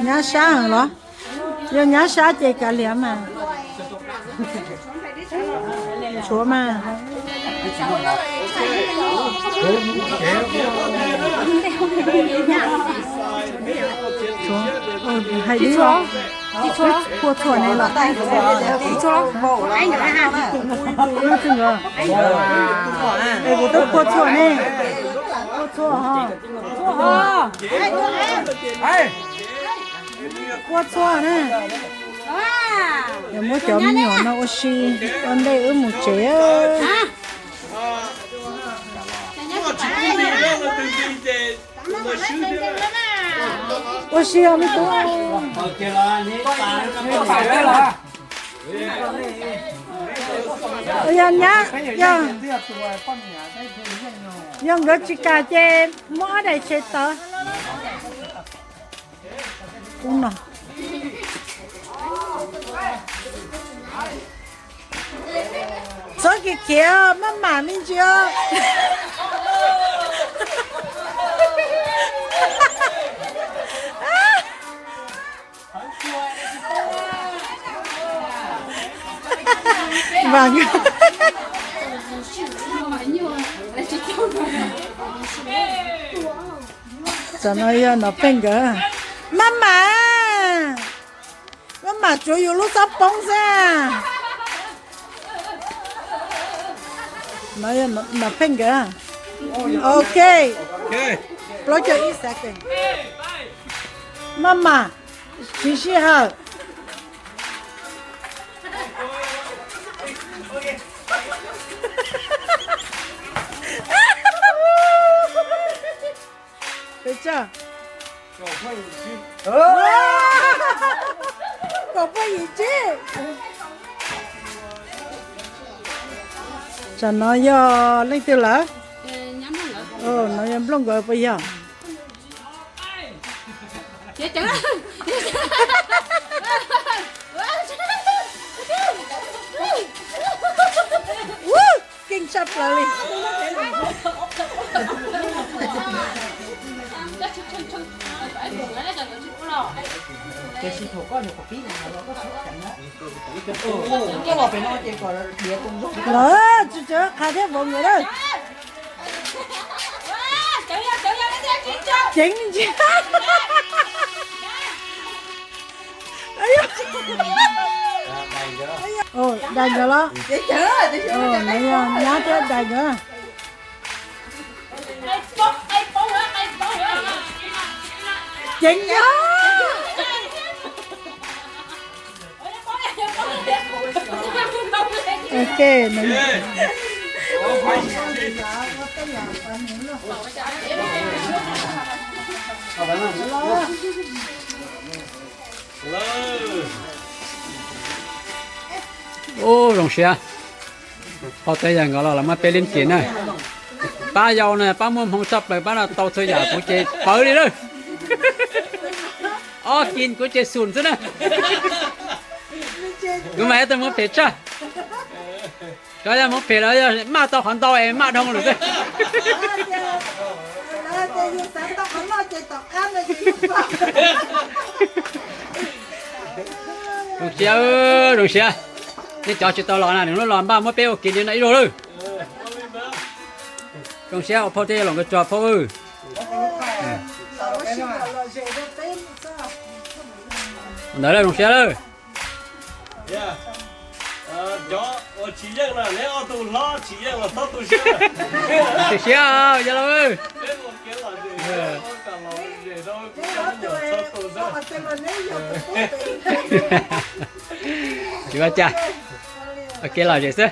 Nyab sab heev los? Yog nyab sab ces kav liam mas. Tshuav mas. Hais li, phua txhuam ne los? Es kuv twb phua txhuam ne. Phua txhuam ho. Phua txhuam ne. Yog muab cov me nyuam no ua si ua ntej wb mus tsev. Ua si os me tub. Yog nyab, yog, yog nkawd tsis kam ces muab ob daim tsev tawv. Txhob khiav khiav, maj mam me ntsis os. Vam, tam no yog Nom Pheej nkawd. Maj mam, maj mam tsuav yus lub xob poob xwb. No yog Nom Pheej nkawd. Ok, plaub caug ib second. Maj mam, siv sij hawm. Pes tsawg? Kaum pua yim tsib. Tsam no yog leej twg lawm? No yog Nplooj nkawd puas yog? Keej tshaj plaws li. Lawv tsis tseem qha thiab vauv nkawd lawm. Ceev ntsia. Dais nkawd los? No yog nyab thiab dais nkawd. Ceev ntsia. Ok, ub, zoo siab. Phauj tej yawg nkawd los los muab peb leej ces na. Pab yau na, pab muaj hmoo tshaj plaws, pab no tau txhua yam, kuv ces pawv li lawm. Ob kis kuv ces xum xwb na. Kuv mas ib tug hmoob phem tshaj. Koj yog hmoob phem los yog maj tau qhov ntau es maj dhau lawm xwb. Zoo siab, zoo siab. Nej cov tsis tau los na, nws lub los npaj muab peb ua kis li no ib zaug lawm. Zoo siab ua phauj thiab yawg los nkawd tso phauj. Ntawd lawm, zoo siab lawm. Cov uas tsis yeej no, neb ob tug hlob tsis yeej los txhob tu siab. Tsis siab, yawg laus. Tsis ua cas, ua ke lom zem xwb.